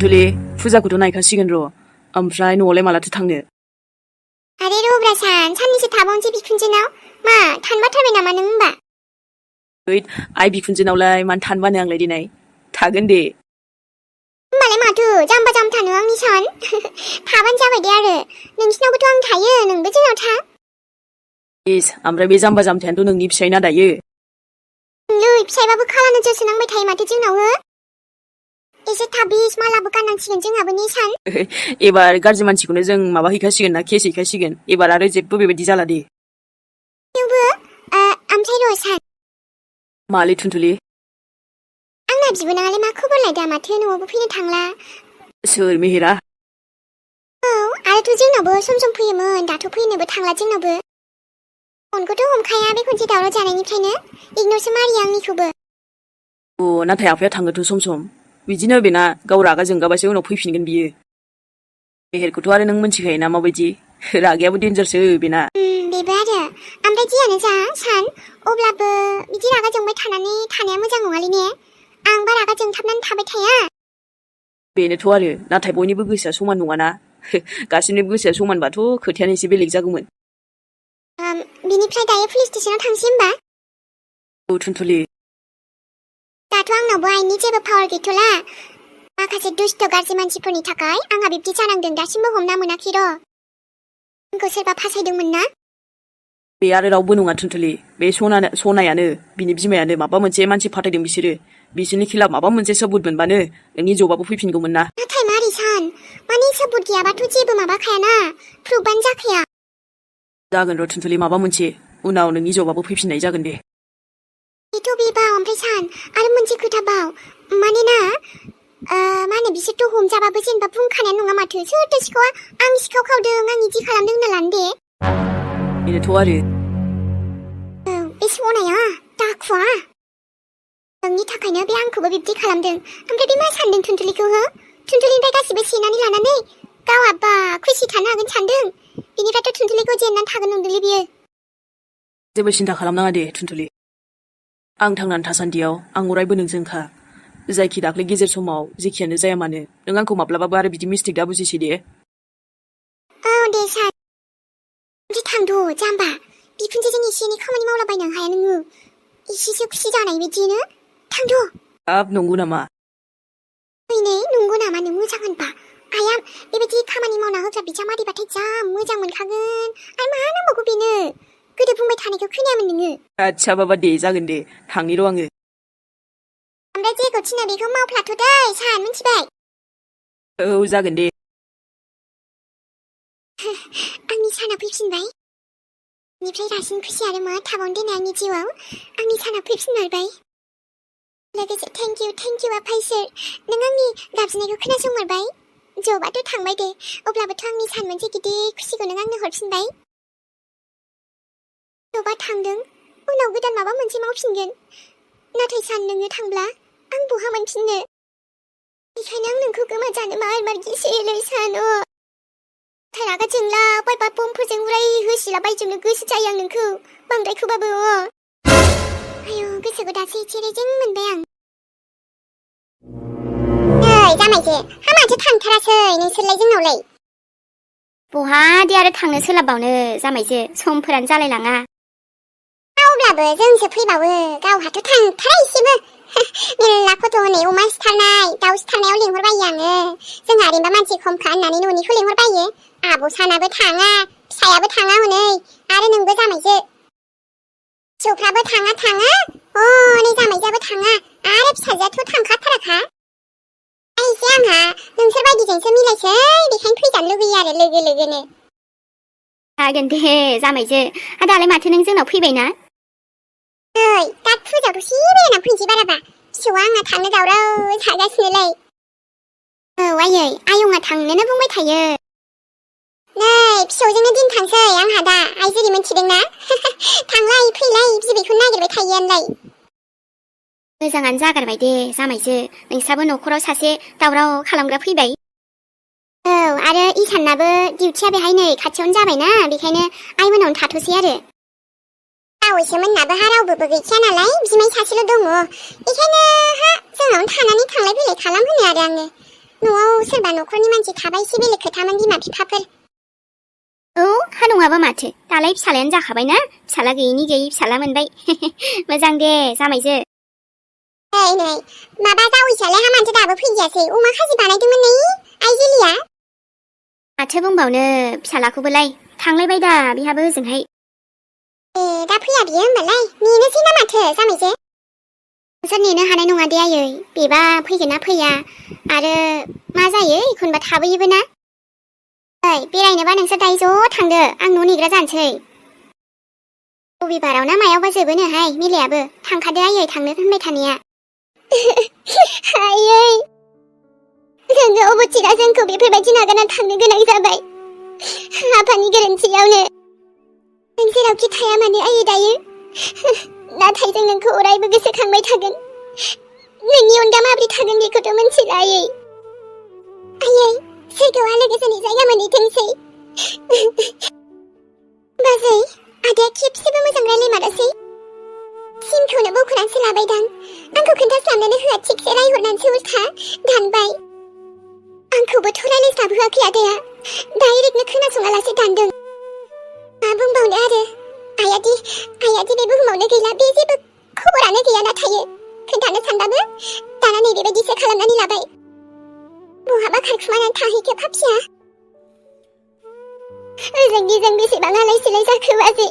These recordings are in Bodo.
थुलि फुजाखौथ' नायखासिगोन र'। ओमफ्राय न'आवलाय मालाथो थांनो? आरे रब्रासान साननैसो थाबावनोसै बिखुनजोनाव। मा थानबाथारबाय नामा नों होमबा? ओइ आइ बिखुनजोनावलाय मानो थानबानो आंलाय दिनै थागोन दे। होमबालाय माथो जाम्बा जाम्बथानो आंनि सान। थाबानो जाबाय दे आरो। नोंसिनावबोथ' आं थायो, नोंबो जोंनाव था। इस ओमफ्राय बे जाम्बा जाम्बथायानोथ' नोंनि फिसायना दायो। नै फिसायबाबो खाला नोजोरसो नांबाय थायो माथो जोंनाव हो। एसे थाबिस मालाबो गाननांसिगोन जोंहाबो निसान। एबार गाज्रि मानसिखौनो जों माबा हैखासिगोन ना केस हैखासिगोन। एबार आरो जेबो बेबायदि जाला दे। थेवबो ओमफ्राय र' सान। मालै थुनथुलि? आंना बिबोनाङालाय मा खबर लायदा माथो न'आवबो फैनो थांला? सोर मेहेरा? औ आरोथ' जोंनावबो सम सम फैयोमोन, दाथ' फैनोबो थांला जोंनावबो। फनखौथ' हमखाया बे खनसे दावराव जानायनिफ्रायनो, इगनरसो मारियो आंनिखौबो। नाथाय आफाया थाङोथ' सम सम। बिदिनो बेना गाव रागा जोंगाबासो उनाव फैफिनगोन बियो। मेहेरखौथ' आरो नों मिथिखायोना माबायदि, रागायाबो देन्जारसो बेना। बेबो आरो। ओमफ्राय जियानो जा सान, अब्लाबो बिदि रागा जोंबाय थानानै थानाया मोजां नङालै ने? आंबा रागा जोंथाबनानै थाबाय थाया। बेनोथ' आरो, नाथाय बयनिबो गोसोआ समान नङाना। गासिनिबो गोसोआ समानबाथ' खोथायानो एसे बेलेग जागौमोन। बिनिफ्राय दायो पुलिस स्टेसनाव थांसै होमबा? औ थुनथुलि। दाथ' आंनावबो आइनि जेबो पावार गैथ'ला। माखासे दुष्ट गाज्रि मानसिफोरनि थाखाय आंहा बिब्दि जानांदों, दासिमबो हमना मोनाखै र'। आंखौ सोरबा फासायदोंमोन ना? बे आरो रावबो नङा थुनथुलि, बे सनायानो बिनि बिमायानो माबा मोनसे मानसि फाथायदों बिसोरो। बिसोरनि खिलाफ माबा मोनसे सबुत मोनबानो नोंनि जबाबो फैफिनगौमोन ना। नाथाय मारै सान? माने सबुत गैयाबाथ' जेबो माबाखायाना, प्रुफआनो जाखाया। जागोन र' थुनथुलि माबा मोनसे, उनाव नोंनि जबाबो फैफिननाय जागोन दे। बेथ' बे बाव, ओमफ्राय सान आरो मोनसे खोथा बाव, माने ना मा होनो बिसोरथ' हमजाबाबो जेनेबा बुंखानायानो नङा माथो, सोरथो सिखावा आं सिखाव खावदों आं इदि खालामदों होनना लानो दे। बेनोथ' आरो। बे सनाया दाखुवा नोंनि थाखायनो बे आंखौबो बिब्दि खालामदों। ओमफ्राय बे मा सानदों थुनथुलिखौ हो? थुनथुलिनिफ्राय गासिबो सेनानै लानानै गावहा बा खुसि थानो हागोन सानदों? बिनिफ्रायथ' थुनथुलिखौ जेननानै थागोन नंदोंलै बियो। जेबो सिन्था खालामनाङा दे थुनथुलि। आं थांनानै थासान्दियाव आं अरायबो नोंजोंखा। जायखि दाख्लै गेजेर समाव जेखियानो जाया मानो, नों आंखौ माब्लाबाबो आरो बिदि मिस्टेक दा बुजिसै दे। औ दे सान। बिदि थांद' जाम्बा, बिखुनजोजों एसे एनै खामानि मावलाबायनो हाया नोङो? एसेसो खुसि जानाय बिदिनो थांद'। हाब नंगौ नामा? नै नंगौ नामा नों मोजां होनबा? आइया बेबायदि खामानि मावना होग्रा बिजामादैबाथाय जा मोजां मोनखागोन। आरो मा नांबावगौ बेनो? गोदो बुंबाय थानायखौ खोनायामोन नोङो? आदसा बाबा दे जागोन दे, थांनि र' आङो। ओमफ्राय जेखौ थिनो बेखौ मावफ्लाथ' दै सान, मिथिबाय? औ जागोन दे। आंनि साना फैफिनबाय। बेनिफ्राय रासिन खुसि आरो मा थाबावनो दोनो आंनि जिउआव? आंनि साना फैफिनमारबाय। लोगोसे थेंक इउ आफाइसोर, नों आंनि गाबज्रिनायखौ खोनासंमारबाय। जबाथ' थांबाय दे, अब्लाबोथ' आंनि सान मोनसे गिदिर खुसिखौ नों आंनो हरफिनबाय। जबा थांदों, उनाव गोदान माबा मोनसे मावफिनगोन। नाथाय सान नोङो थांब्ला आं बहा मोनफिननो? बेखायनो आं नोंखौ गोमाजानो मार गिसैलै सान। रागा जोंला बायबा बमफोरजों उराय होसिला बायजोबनो गोसो जायो आं नोंखौ, बांद्रायखौबाबो। आयौ गोसोखौ दासो एसे रेजें मोनबाय आं। नै जामायजो, हा माथो थांथारासै नोंसोरलाय जोंनावलाय? बहा दे आरो थांनो सोलाबबावनो जामायजो, समफोरानो जालायलाङा। अब्लाबो जोंसो फैबावो, गावहाथ' थांथारा एसेबो। मेरला खथ' हनै अमा सिथारनाय, दाउ सिथारनायाव लिंहरबायो आङो। जोंहा ओरैनोबा मानसि खमखा होननानै न'निखौ लिंहरबायो। आब' सानाबो थाङा, फिसायाबो थाङा हनै, आरो नोंबो जामायजो। फिसौफ्राबो थाङा, हनै जामायजोआबो थाङा, आरो फिसाजोआथ' थांखाथाराखा। एसे आंहा नोंसोर बायदिजोंसो मिलायसै, बेखायनो फैजानो लुगैयो आरो लोगोनो। जागोन दे जामायजो, दालाय माथो नों जोंनाव फैबायना? नै दा फुजायावथ' सिरियाना फैनोसै बाराबा, फिसौआ आंना थांनो दावराव जागासिनोलै। औ आयै, आयंआ थांनोनो बुंबाय थायो। नै फिसौजोंनो दिन थांसै आंहा दा, आइ जेरै मिथिदोंना? थांलाय फैलाय बिबैखौ नागिरबाय थायोआनोलाय। मोजाङानो जागारबाय दे जामायजो, नोंसाबो न'खराव सासे दावराव खालामग्रा फैबाय। औ आरो इसाननाबो डिउटिया बेहाय नै खाथियावनो जाबायना, बेखायनो आइमोनावनो थाथ'सै आरो। बावैसो मोननाबो हा रावबोबो गैखाया नालाय, बिमाय सासेल' दङ। बेखायनो जोंनावनो थानानै थांलाय फैलाय खालामहोनो आरो आङो। न'आव सोरबा न'खरनि मानसि थाबा एसे बेलेग खोथामोन बिमा बिफाफोर औ हा नङाबा माथो दालाय फिसालायानो जाखाबायना फिसाला गैयिनि गैयि फिसाला मोनबाय मोजां दे जामायजो नै माबा जावैसोआलाय हामानोसो दाबो फैदियासै अमा खाजि बानायदोंमोन नै आइजेलिया माथो बुंबावनो फिसालाखौबोलाय थांलायबाय दा बिहाबो ओजोंहाय दा फैया बियो होमबालाय नेनोसै ना माथो जामायजो नोंसोर नेनो हानाय नङा दे आयै बेबा फैगोन ना फैया आरो मा जायो एखनबा थाबोयोबो ना ओइ बेरायनोबा नोंसोर दायो ज' थांदो आं न' नेग्रा जानोसै रबिबाराव ना मायावबा जोबोनोहाय मिलायाबो थांखादो आयै थांनो होनबाय थानाया आयै जोङो अबथिरा जोंखौ बेफोरबायदि नागारना थांनो गोनां जाबाय आफानि गोरोन्थियावनो नों जेरावखि थाया मानो आयै दायो नाथाय जों नोंखौ अरायबो गोसोखांबाय थागोन नोंनि अनगा माबोरै थागोन बेखौथ' मिथिला आयै सोरगोआव लोगोसेनि जायगा मोनहैथोंसै बाजै आदाया खेबसेबो मोजां रायलायमारासै सिनखौनो बख'नानैसो लाबायदां आंखौ खोन्थास्लाबनोनो होआ थिगसे रायहरनानैसो उल्था दानबाय आंखौबोथ' रायलायस्लाबहोआखै आदाया डाइरेक्टनो खोनासङालासे दानदों मा बुंबावनो आरो आयादि बे बुहुमावनो गैला बे जेबो खबरानो गैयाना थायो खोन्थानो सानबाबो दाना नै बेबायदिसो खालामनानै लाबाय बहाबा खारखुमानानै थाहैखो फाफिया जों बेसेबां आलाय सिलाय जाखो बाजै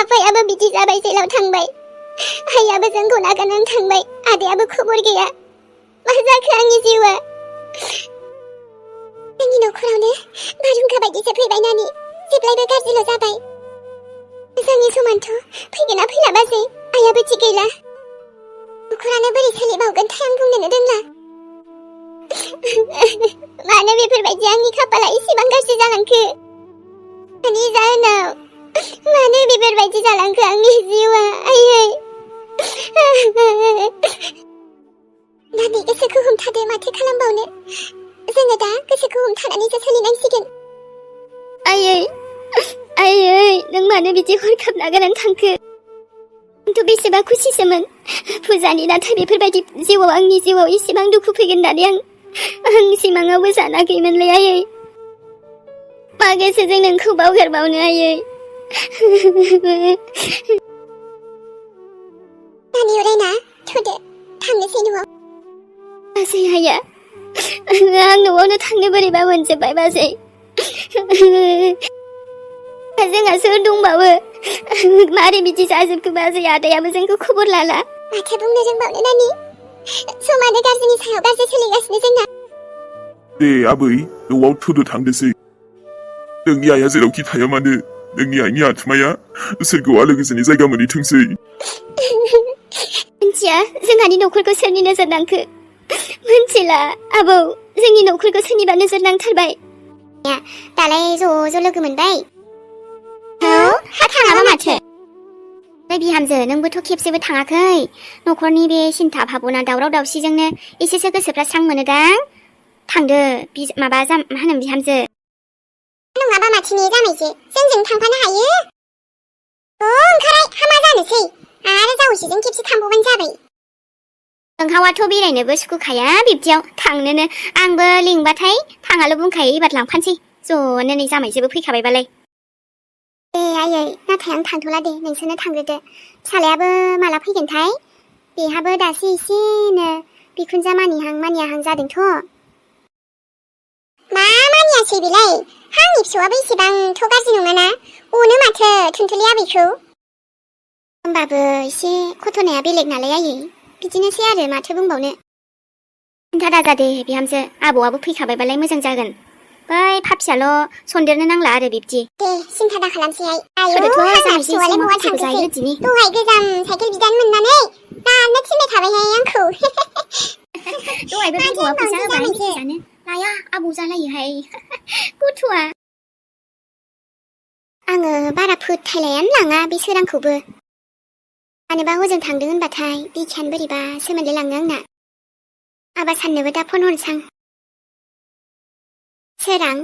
आफायाबो बिदि जाबाय जेलाव थांबाय आइयाबो जोंखौ नागारनानै थांबाय आदायाबो खबर गैया मा जाखो आंनि जिउआ जोंनि न'खरावनो बारहुंखा बायदिसो फैबाय नानि जेब्लायबो गाज्रिल' जाबाय जोंनि समानथ' फैगोन ना फैला बाजै आइयाबो थिग गैला न'खरानो बोरै सोलिबावगोनथाय आं बुंनोनो रोंला मानो बेफोरबायदि आंनि खाफाला एसेबां गाज्रि जालांखो मानि जाहोनाव मानो बेफोरबायदि जालांखो आंनि जिउआ आयै नानि गोसोखौ हमथादो माथो खालामबावनो जोङो दा गोसोखौ हमथानानैसो सोलिनांसिगोन आयै नों मानो बिदि हरखाब नागारनानै थांखो आंथ' बेसेबा खुसिसोमोन फुजानि नाथाय बेफोरबायदि जिउआव आंनि जिउआव एसेबां दुखु फैगोन होननानै आं सिमाङावबो सानाखैमोनलै आयै मा गोसोजों नोंखौ बावगारबावनो आयै नानि उरायना थुदो थांनोसै न'आव बाजै आइया आं न'आवनो थांनो बोरैबा मोनजोब्बाय बाजै जोंहा सोर दंबावो मारै बिदि जाजोबखो बाजै आदायाबो जोंखौ खबर लाला माथो बुंनो रोंबावनो नानि समानो गाज्रिनि सायाव गाज्रि सोलिगासिनो जोंना दे आबै न'आव थुदो थांदोसै नोंनि आइया जेरावखि थाया मानो नोंनि आइनि आत्माया सोरगोआव लोगोसेनि जायगा मोनहैथोंसै मिन्थिया जोंहानि न'खरखौ सोरनि नोजोर नांखो मिन्थिला आबौ जोंनि न'खरखौ सोरनिबा नोजोर नांथारबाय दालाय ज' लोगो मोनबाय औ हा थाङाबा माथो बिहामजो नोंबोथ' खेबसेबो थाङाखै न'खरनि बे सिन्था भाबना दावराव दावसिजोंनो एसेसो गोसोफ्रा स्रां मोनोदां थांदो माबा मा होनो बिहामजो नङाबा माथिनि जामायजो जोंजों थांफानो हायो ओंखारबाय हामा जानोसै आरो जावैसोजों खेबसे थांबावबानो जाबाय नोंहावाथ' बेरायनोबो सुखुखाया बिब्दियाव थांनोनो आंबो लिंबाथाय थाङाल' बुंखायो एबार लांफानोसै ज'नो नै जामायजोबो फैखाबायबालाय आयै नाथाय आं थांथ'ला दे नोंसोरनो थांग्रोदो फिसालायाबो माला फैगोनथाय बेहाबो दासो एसेनो बिखुनजा मानियाहां जादोंथ' मा मानियासै बेलाय आंनि फिसौआबो एसेबांथ' गाज्रि नङाना अनो माथो थुनथुलि आबैखौ होमबाबो एसे घटनाया बेलेग नालाय आयै बिदिनोसै आरो माथो बुंबावनो सिन्था दाजा दे बिहामजो आबौआबो फैखाबायबालाय मोजां जागोन बै फाफियाल' सन्देरनो नांला आरो बिब्दि दे सिन्था दा खालामसै आयौ आंना फिसौआलाय बहा थांखोसै दहाय गोजाम साइकेल बिदानो मोननानै दानो थिनबाय थाबायहाय आंखौ दहायबो बिबौआ फैसा होबाय मेथाइ जानो लाया आबौ जालायोहाय गथ'आ आङो बारा फोथायलायानो लाङा बे सोरांखौबो मानोबा हजों थांदों होनबाथाय बिखायानो बोरैबा सोमोन्दै लाङो आंना आबा साननोबो दा फन हरसां सोरां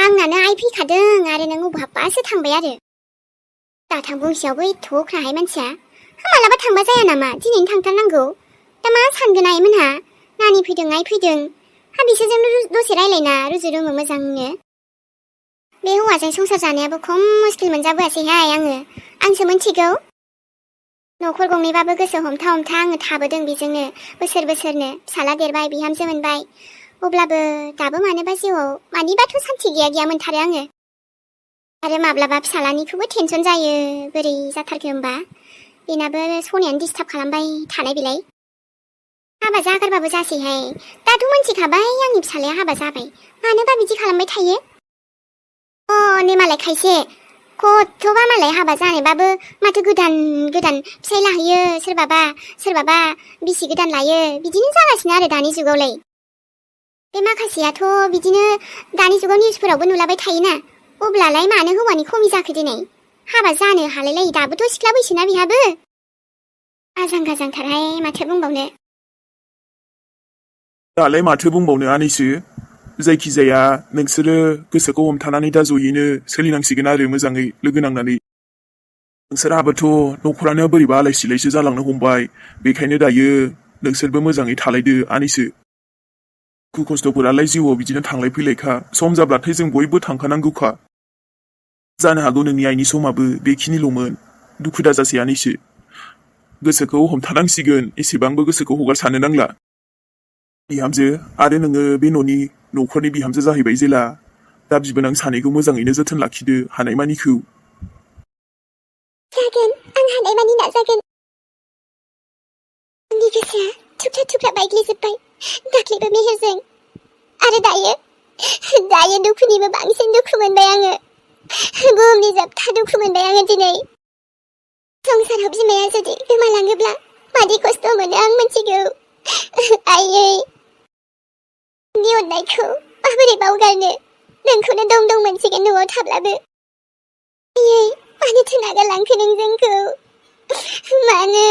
आंनानो आइ फैखादों आरो नों अबहाबासो थांबाय आरो दाथां बुंसेयावबो एथ' अख्राहाय मानसिया मालाबा थांबा जाया नामा दिनैनो थांथारनांगौ दा मा सानगोन आइमोनहा नानि फैदों आइ फैदों हा बिसोरजों दसे रायलायना रुजु रुमु मोजांनो बे हौवाजों संसार जानायाबो खम मुस्किल मोनजाबोआसैहाय आंसो मोनथिगौ न'खर गंनैबाबो गोसो हमथा हमथा आङो थाबोदों बेजोंनो बोसोरनो फिसाला देरबाय बिहामजो मोनबाय अब्लाबो दाबो मानोबा जिउआव मानिबाथ' सान्थि गैया मोनथारो आङो आरो माब्लाबा फिसालानिखौबो टेनसन जायो बोरै जाथारखो होमबा बेनाबो सनायानो डिस्टार्ब खालामबाय थानाय बेलाय हाबा जागारबाबो जासैहाय दाथ' मोनथिखाबाय आंनि फिसालाया हाबा जाबाय मानोबा बिदि खालामबाय थायो नै मालाय खायसे खथ'बा मालाय हाबा जानायबाबो माथो गोदान फिसाय लाहैयो सोरबाबा बिसि गोदान लायो बिदिनो जागासिनो आरो दानि जुगावलाय बे माखासेयाथ' बिदिनो दानि जुगाव निउसफोरावबो नुलाबाय थायोना अब्लालाय मानो हौवानि खमि जाखो दिनै हाबा जानो हालायलाय दाबोथ' सिख्ला बैसोना बिहाबो आजां गाजांथारहाय माथो बुंबावनो दालाय माथो बुंबावनो आनैसो जायखिजाया नोंसोरो गोसोखौ हमथानानै दा जयैनो सोलिनांसिगोन आरो मोजाङै लोगो नांनानै नोंसोरहाबोथ' न'खरानो बोरैबा आलाय सिलायसो जालांनो हमबाय बेखायनो दायो नोंसोरबो मोजाङै थालायदो आनैसो दुखु खस्थ'फोरालाय जिउआव बिदिनो थांलाय फैलायखा सम जाब्लाथाय जों बयबो थांखानांगौखा जानो हागौ नोंनि आइनि समाबो बेखिनिल'मोन दुखु दाजासै आनैसो गोसोखौ हमथानांसिगोन एसेबांबो गोसोखौ हगारसारनो नांला बिहामजो आरो नोङो बे न'खरनि बिहामजो जाहैबाय जेला दा बिबोनां सानैखौ मोजाङैनो जोथोन लाखिदो हानायमानिखौ जागोन आं हानायमानि नाजागोन आंनि गोसोआ थुख्रा बायग्लिजोब्बाय दाख्लैबो मेहेरजों आरो दायो दुखुनिबो बांसिन दुखु मोनबाय आङो बुहुमनि जोबथा दुखु मोनबाय आङो दिनै संसाराव बिमाया जुदि गोमालाङोब्ला मादि खस्थ' मोनो आं मिथिगौ आइयै नि अननायखौ माबोरै बावगारनो नोंखौनो दं मोनसिगोन न'आव थाब्लाबो आइयै मानोथो नागारलांखो नों जोंखौ मानो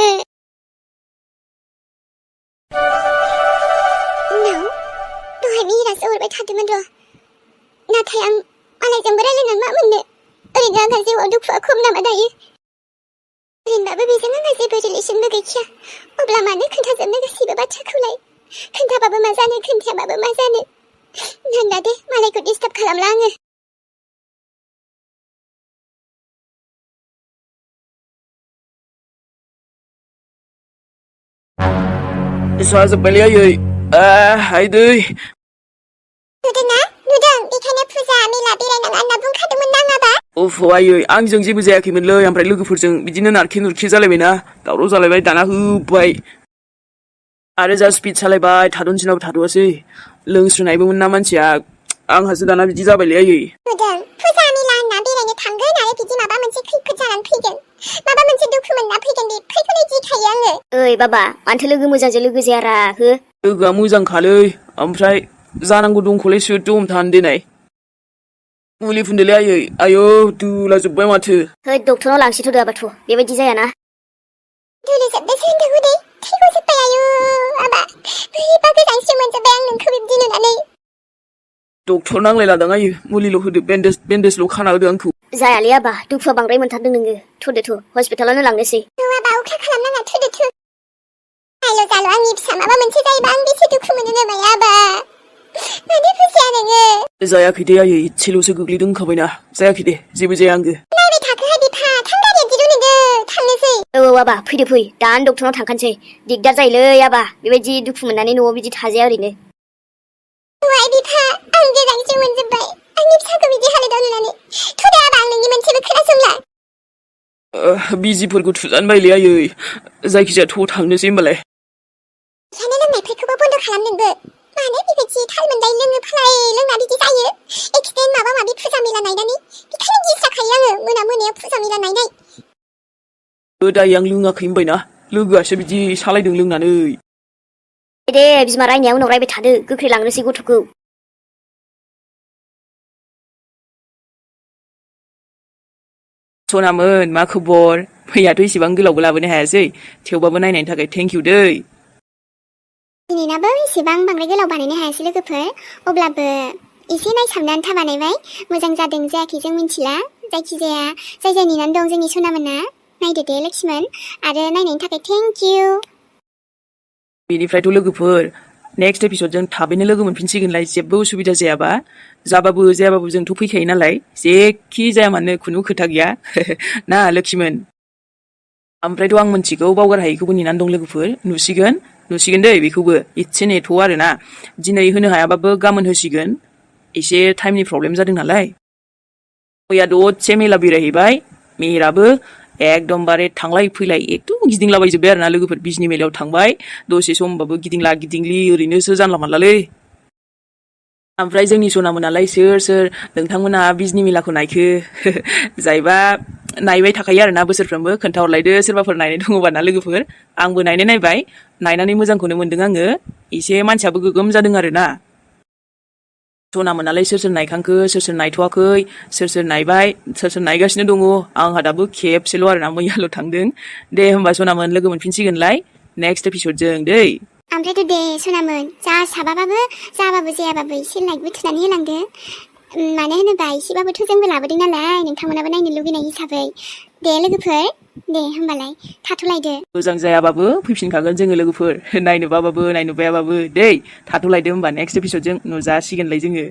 दहाय मिहिरासो हरबाय थादोंमोन र' नाथाय आं मालायजोंबो रायलायनानै मा मोननो ओरैनो आंहा जिउआव दुखुआ खम नामा दायो ओरैनोबाबो बेजों आंहा जेबो रिलेसनबो गैखाया अब्ला मानो खोन्थाजोबनो गासैबो बाथ्राखौलाय खोन्थाबाबो मा जानो खोन्थायाबाबो मा जानो नांला दे मालायखौ डिस्टार्ब खालामला आङो जाजोब्बायलै आयै हाय दै नुदों बेखायनो फुजा मेला बेरायनाङा होनना बुंखादोंमोन नाङाबा उफ आयै आंजों जेबो जायाखैमोनलै ओमफ्राय लोगोफोरजों बिदिनो नारखे जालायबायना दावराव जालायबाय दाना होबाय आरो जा स्पिड सालायबाय थाद'नोसैनाबो थाद'आसै लोंस्रोनायबोमोन ना मानसिया आंहासो दाना बिदि जाबायलै आयै नुदों फुजा मेला होनना बेरायनो थांगोन आरो बिदि माबा मोनसे खैफोद जानानै फैगोन माबा मोनसे दुखु मोनना फैगोन बेफोरखौनो गिखायो आङो ओइ बाबा मानथो लोगो मोजांजों लोगो जायारा हो लोगोआ मोजांखालै ओमफ्राय जानांगौ दंखौलाय सोरथो हमथानो देनाय मुलि फुनदोलै आयै आयौ दुला जोब्बाय माथो है डक्टरनाव लांसैथ' दाबाथ' बेबायदि जायाना दुलु जोबबायसो होनदों हदै थैगौ जोब्बाय आयु आबा बोरैबा गोजानसो मोनजोब्बाय आं नोंखौ बिब्दि नुनानै डक्टर नांलायलादां आयै मुलिल' होदो बेन्डेजल' खाना होदो आंखौ जायालै आबा दुखुआ बांद्राय मोनथारदों नोङो थुदो हस्पिटालावनो लांनोसै आबा अखा खालामनाङा थुदो आइल' जाल' आंनि फिसा माबा मोनसे जायोबा आं बेसे दुखु मोनो नामा आबा मानो फुजाया नोङो जायाखै दे आयै इसेल'सो गोग्लैदों होनखाबायना जायाखै दे जेबो जाया आंगो नायबाय थाखोहाय बिफा थांगारिया दिरुन नोङो थांनोसै औ आबा फै दानो डक्टरनाव थांखानोसै दिगदार जायोलै आबा बेबायदि दुखु मोननानै न'आव बिदि थाजाया ओरैनो वाय बिफा आं गोजानसो मोनजोब्बाय आंनि फिसाखौ बिदि हालोदाव नुनानै थुदो आबा आं नोंनि मोनसेबो खोनासंला बिजिफोरखौ थुजानो बायलै आयै जायखिजाया थ' थांनोसै होमबालाय जानो लोंनायफोरखौबो बन्द' खालाम नोंबो मानो बेबायदि थाल मोनबाय लोङो फालाय लोंना बिदि जायो एक्सिडेन्ट माबा माबि फुजा मेला नायनानै बेखायनो गिस्राखायो आङो मोनायाव फुजा मेला नायनाय दायो आं लोङाखै होनबायना लोगोआसो बिदि सालायदों लोंनानै दे बिमा रायनाया उनाव रायबाय थादो गोख्रै लांनोसै गथ'खौ सनामोन मा खबर मैयाथ' इसेबां गोलावबो लाबोनो हायासै थेवबाबो नायनायनि थाखाय थेंक इउ दै दिनैनाबो इसेबां बांद्राय गोलाव बानायनो हायासै लोगोफोर अब्लाबो एसे नायसाबनो आन्था बानायबाय मोजां जादों जायाखै जों मिथिला जायखिजाया जाय नेनानै दं जोंनि सनामोना नायदो दे लक्ष्मण आरो नायनायनि थाखाय थेंक इउ बेनिफ्रायथ' लोगोफोर नेक्स्ट एपिसोडजों थाबैनो लोगो मोनफिनसिगोनलाय जेबो उसुबिदा जायाबा जाबाबो जायाबाबो जोंथ' फैखायो नालाय जेखि जाया मानो खुनु खोथा गैया ना लोक्षिमोन ओमफ्रायथ' आं मोनथिगौ बावगार हायैखौबो नेनानै दं लोगोफोर नुसिगोन दै बेखौबो एसे नेथ' आरोना दिनै होनो हायाबाबो गाबोन होसिगोन एसे टाइमनि प्रब्लेम जादों नालाय मैया दसे मेला बेरायहैबाय मेहेराबो एकदमबारे थांलाय फैलाय एकदम गिदिंलाबायजोब्बाय आरोना लोगोफोर बिजनि मेलायाव थांबाय दसे समबाबो गिदिंला गिदिंलि ओरैनोसो जानला मानलालै ओमफ्राय जोंनि सनामोनालाय सोर नोंथांमोना बिजनि मेलाखौ नायखो जायबा नायबाय थाखायो आरोना बोसोरफ्रोमबो खोन्थाहरलायदो सोरबाफोर नायनाय दङबा ना लोगोफोर आंबो नायबाय नायनानै मोजांखौनो मोनदों आङो एसे मानसियाबो गोगोम जादों आरोना सनामोनालाय सोर नायखांखो सोर नायथ'वाखै सोर नायबाय सोर नायगासिनो दङ आंहा दाबो खेबसेल' आरोना मैयाल' थांदों दे होमबा सनामोन लोगो मोनफिनसिगोनलाय नेक्स्ट एपिसोडजों दै ओमफ्रायथ' दे सनामोन जा साबाबाबो जाबाबो जायाबाबो एसे लाइकबो थुनानै होलांदो मानो होनोबा एसेबाबोथ' जोंबो लाबोदों नालाय नोंथांमोनाबो नायनो लुगैनाय हिसाबै दे लोगोफोर दे होमबालाय थाथ'लायदो मोजां जायाबाबो फैफिनखागोन जोङो लोगोफोर नायनो बाबाबो नायनो बायाबाबो दै थाथ'लायदो होमबा नेक्स्ट एपिसोडजों नुजासिगोनलाय जोङो